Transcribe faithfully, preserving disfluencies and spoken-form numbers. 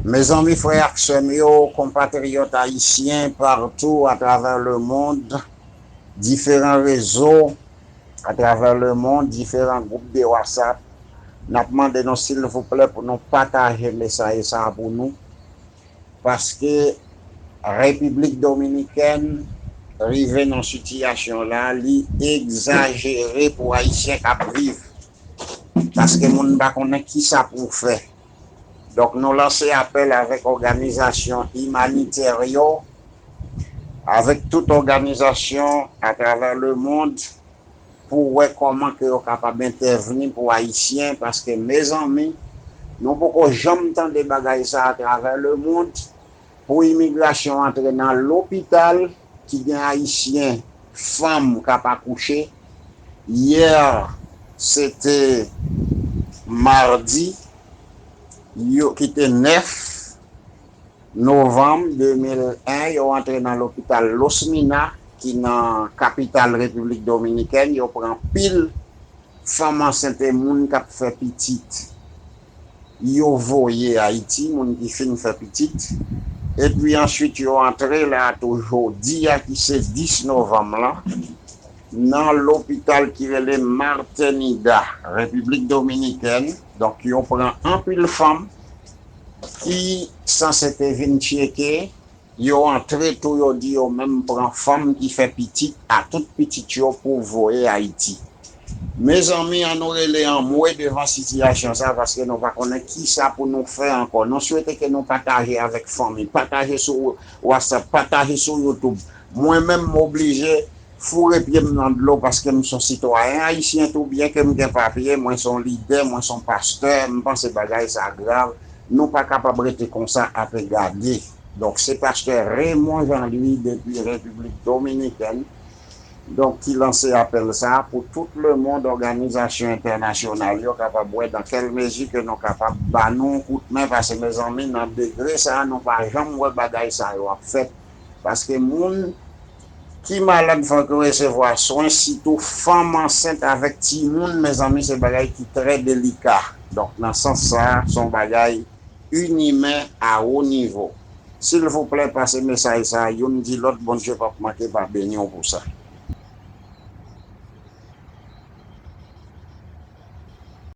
Mezanmi, frè ak sè m yo, konpatriyòt ayisyen patou atravè lemond, diferan rezo atravè lemond, diferan gwoup de WhatsApp, n ap mande nou silvouplè pou nou pataje mesaj sa a pou nou, paske Repiblik Dominikèn rive nan sitiyasyon la, li egzajere pou Ayisyen k ap viv, paske moun pa konnen kisa pou fè. Donk, nou lanse apèl avèk òganizasyon imanitè yo, avèk tout òganizasyon atravè lemond, pou wè kòman ke yo kapab entèvni pou Ayisyen, paske, mezanmi, nou poko janm tande bagay sa atravè lemond, pou imigrasyon antre nan lopital ki gen Ayisyen, fanm k ap akouche. Yè, se te madi, yo, ki te nèf novanm de mil en, yo antre nan lopital Losmina, ki nan kapital Repiblik Dominikèn. Yo pran pil fanm ansent e moun k ap fè pitit. Yo voye Ayiti, moun ki fin fè pitit. Epi answit, yo antre la tou jodi a, ki se dis novanm lan, nan lopital ki rele Martenida, Repiblik Dominikèn. Donk, yo pran anpil fanm ki sanse te vin tcheke. Yo antre tou, yo di yo menm pran fanm ki fè pitit a tout pitit yo pou voye Ayiti. Mezanmi, ann nou rele anmwe devan sitiyasyon sa, paske nou pa konnen kisa pou nou fè ankò. Nou swete ke nou pataje avèk fanmi, pataje sou WhatsApp, pataje sou YouTube. Mwen menm, m oblije foure pye m nan dlo paske m s on sitwayen ayisyen tou, byen ke m gen papye, mwen s on lidè, mwen s on pastè, m panse bagay sa grav. Nou pa kapab rete konsa ape gade. Donk, se pastè Raymond Jean Louis depi Repiblik Dominikèn, donk, ki lanse apèl sa a pou tout lemond, òganizasyon entènasyonal yo kapab wè dan kèl mezi ke nou kapab ba nou yon kout men, paske, mezanmi, nan degre sa a, nou pa janm wè bagay sa yo ap fèt. Paske moun ki malad fòk yo resevwa swen, sitou fanm ansent avèk timoun, mezanmi, se bagay ki trè delika. Donk, nan sans sa a, s on bagay inimen a wo nivo. Silvouplè, pase mesaj sa a youn di lòt, Bondye p ap manke pa beni w pou sa.